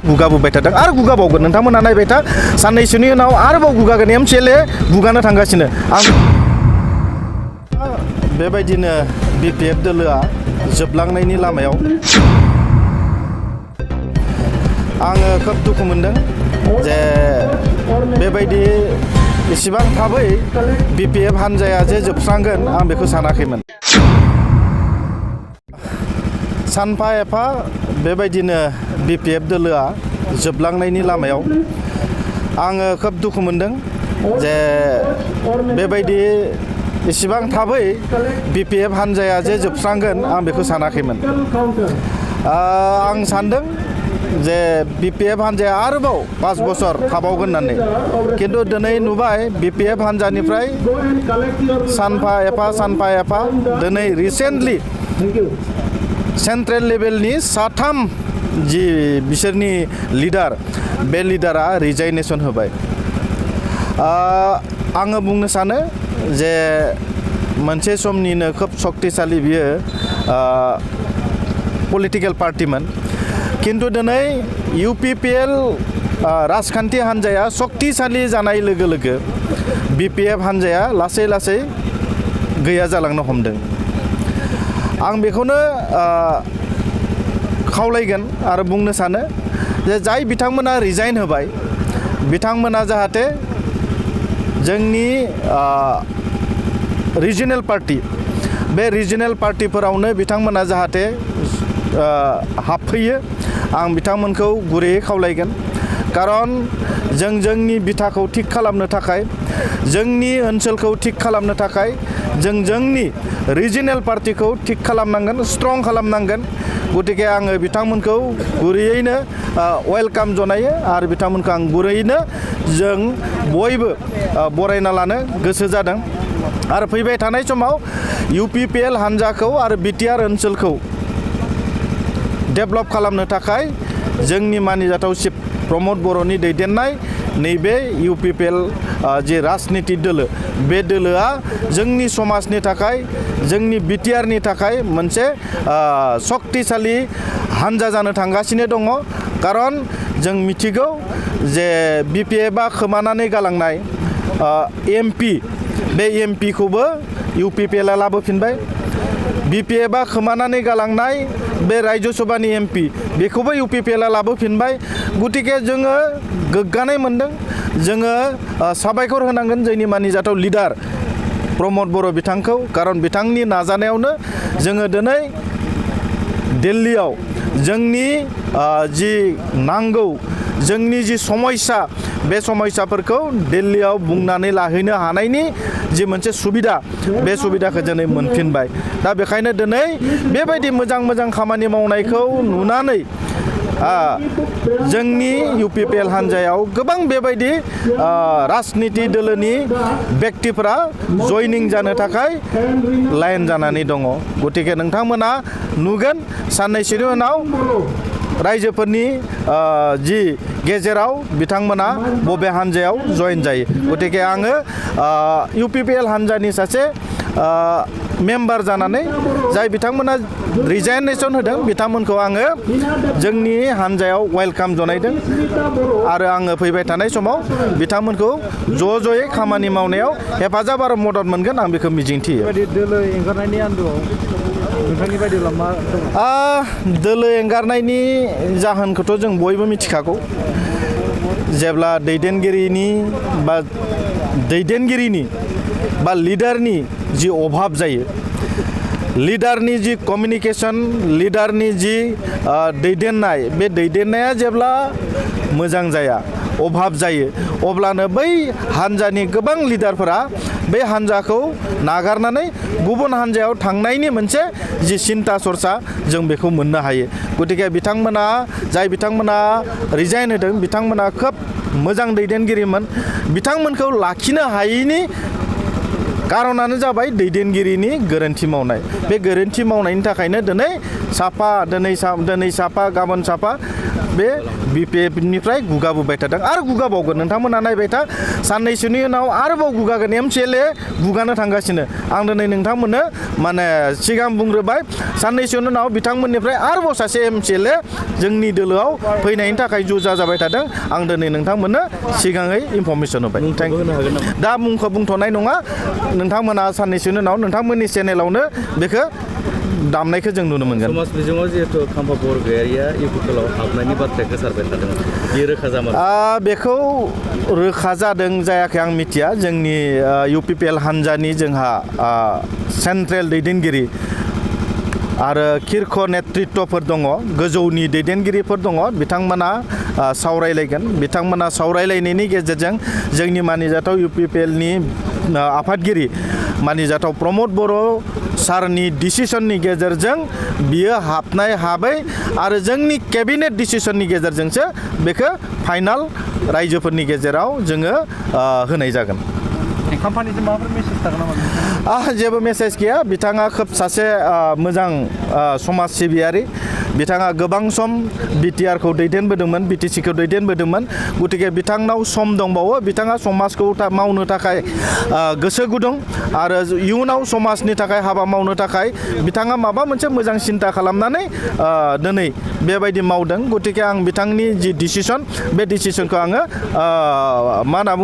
गुगाबोबाय थादों आरो गुगाबावगोन नोंथांमोना नायबाय था साननैसोनि उनाव आरोबाव गुगागोन एमसिएलए गुगानो थांगासिनो आं बेबायदिनो बिपिएफ दोलोआ जोबलांनायनि लामायाव आङो खोब दुखु मोनदों जे बेबायदि इसिबां थाबै बिपिएफ हानजाया जे जोबस्रांगोन आं बेखौ सानाखैमोन सानफा एफा बेबायदिनो बिपिएफ दोलोआ जोबलांनायनि लामायाव आङो खोब दुखु मोनदों जे बेबायदि इसिबां थाबै बिपिएफ हानजाया जे जोबस्रांगोन आं बेखौ सानाखैमोन आं सानदों जे बिपिएफ हानजाया आरोबाव 5 बोसोर थाबावगोन होननानै खिन्थु दिनै नुबाय बिपिएफ हानजानिफ्राय सानफा एफा दिनै रिसेन्टलि सेन्ट्रेल लेभेलनि 3 जि बिसोरनि लिडार बे लिडारा रिजाइनेसन होबाय आङो बुंनो सानो जे मोनसे समनिनो खोब शक्तिशाली बियो पलिटिकेल पार्टिमोन किन्तु दिनै इउपिपिएल राजखान्थि हान्जाया शक्तिशाली जानाय लोगो लोगो बिपिएफ हान्जाया लासै लासै गैया जालांनो हमदों आं बेखौनो खावलायगोन आरो बुंनो सानो जे जाय बिथांमोना रिजाइन होबाय बिथांमोना जाहाथे जोंनि रिजनेल पार्टी बे रिजनेल पार्टीफोरावनो बिथांमोना जाहाथे हाबफैयो आं बिथांमोनखौ गुरैयै खावलायगोन कारन जों जोंनि बिथाखौ थिक खालामनो थाखाय जोंनि ओनसोलखौ थिक खालामनो थाखाय जों जोंनि रिजनेल पार्टीखौ थिक खालामनांगोन स्ट्रं खालामनांगोन गतिके आङो बिथांमोनखौ गुरैयैनो वेलकाम जनायो आरो बिथांमोनखौ आं गुरैयैनो जों बयबो बरायना लानो गोसो जादों आरो फैबाय थानाय समाव इउपिपिएल हान्जाखौ आरो बिटिआर ओनसोलखौ डेभेलप खालामनो थाखाय जोंनि मानिजाथाव चिफ प्रमद बर'नि दैदेननाय नैबे इउपिपिएल जि राजनिति दोलो बे दोलोआ जोंनि समाजनि थाखाय जोंनि बिटिआरनि थाखाय मोनसे शक्तिशाली हान्जा जानो थांगासिनो दङ कारन जों मिथिगौ जे बिपिएफआ खोमानानै गालांनाय एमपि बे एमपिखौबो इउपिपिएलआ लाबोफिनबाय बिपिएफआ खोमानानै गालांनाय बे राज्य सभानि एमपि बेखौबो इउपिपिएलआ लाबोफिनबाय गतिके जोङो गोग्गानाय मोनदों जोङो साबायखर होनांगोन जोंनि मानिजाथाव लिडार प्रमद बर' बिथांखौ कारन बिथांनि नाजानायावनो जोङो दिनै दिल्लीयाव जोंनि जि नांगौ जोंनि जि समस्या बे समस्याफोरखौ दिल्लीयाव बुंनानै लाहैनो हानायनि जि मोनसे सुबिदा बे सुबिदाखौ दिनै मोनफिनबाय दा बेखायनो दिनै बेबायदि मोजां खामानि मावनायखौ नुनानै जोंनि इउपिपिएल हान्जायाव गोबां बेबायदि राजनिति दोलोनि व्यक्तिफोरा जयनिं जानो थाखाय लाइन जानानै दङ गतिके नोंथांमोना नुगोन साननैसोनि उनाव रायजोफोरनि जि गेजेराव बिथांमोना बबे हान्जायाव जयेन जायो गतिके आङो इउपिपिएल हान्जानि सासे मेम्बार जानानै जाय बिथांमोना रिजाइनेसन होदों बिथांमोनखौ आङो जोंनि हान्जायाव वेलकाम जनायदों आरो आङो फैबाय थानाय समाव बिथांमोनखौ ज'यै खामानि मावनायाव हेफाजाब आरो मदद मोनगोन आं बेखौ मिजिंथियो दोलो एंगारनायनि आन्दोआव नोंथांनि बायदिब्ला मा दङ दोलो एंगारनायनि जाहोनखौथ' जों बयबो मिथिखागौ जेब्ला दैदेनगिरिनि बा लिडारनि जि अभाब जायो लिडारनि जि कमिउनिकेशन लिडारनि जि दैदेननाय बे दैदेननाया जेब्ला मोजां जाया अभाब जायो अब्लानो बै हान्जानि गोबां लिडारफोरा बे हान्जाखौ नागारनानै गुबुन हान्जायाव थांनायनि मोनसे जि सिन्ता सरसा जों बेखौ मोननो हायो गतिके जाय बिथांमोना रिजाइन होदों बिथांमोना खोब मोजां दैदेनगिरिमोन बिथांमोनखौ लाखिनो हायैनि कारनानो जाबाय दैदेनगिरिनि गोरोन्थि मावनाय बे गोरोन्थि मावनायनि थाखायनो दिनै साफा गाबोन साफा बे BPF-निफ्राय गुगाबोबाय थादों आरो गुगाबावगोन नोंथांमोना नायबाय था साननैसोनि उनाव आरोबाव गुगागोन MCLA गुगानो थांगासिनो आं दिनै नोंथांमोननो माने सिगां बुंग्रोबाय साननैसोनि उनाव बिथांमोननिफ्राय आरोबाव सासे MCLA जोंनि दोलोआव फैनायनि थाखाय जुजा जाबाय थादों आं दिनै नोंथांमोननो सिगाङै इनफरमेसन होबाय दा मुंखौ बुंथ'नाय नङा नोंथांमोना साननैसोनि उनाव नोंथांमोननि चेनेलावनो बेखौ दामनायखौ जों नुनो मोनगोन समाज बिजोङाव जिहेतु खाम्फा बरगयारिया इउपिपिएलआव हाबनायनि बाथ्राया गोसारबाय थादों बेयो रोखा जामार बेखौ रोखा जादों जायाखै आं मिथिया जोंनि इउपिपिएल हान्जानि जोंहा सेन्ट्रेल दैदेनगिरि आरो किर्ख नेतृत्वफोर दङ गोजौनि दैदेनगिरिफोर दङ बिथांमोना सावरायलायगोन बिथांमोना सावरायलायनायनि गेजेरजों जोंनि मानिजाथाव इउपिपिएलनि आफादगिरि मानिजाथाव प्रमद बर' सारनि डिसिसननि गेजेरजों बियो हाबनाय हाबै आरो जोंनि केबिनेट डिसिसननि गेजेरजोंसो बेखौ फाइनाल रायजोफोरनि गेजेराव जोङो होनाय जागोन खाम्फानिसिम माबाफोर मेसेज थागोन नामा जेबो मेसेज गैया बिथाङा खोब सासे मोजां समाज सिबियारि बिथाङा गोबां सम बिटिआरखौ दैदेनबोदोंमोन बिटिसिखौ दैदेनबोदोंमोन गतिके बिथांनाव सम दंबावो बिथाङा समाजखौ मावनो थाखाय गोसो गुदुं आरो इयुनाव समाजनि थाखाय हाबा मावनो थाखाय बिथाङा माबा मोनसे मोजां सिन्ता खालामनानै दिनै बेबायदि मावदों गतिके आं बिथांनि जि डिसिसन बे डिसिसनखौ आङो मा होनना बुङो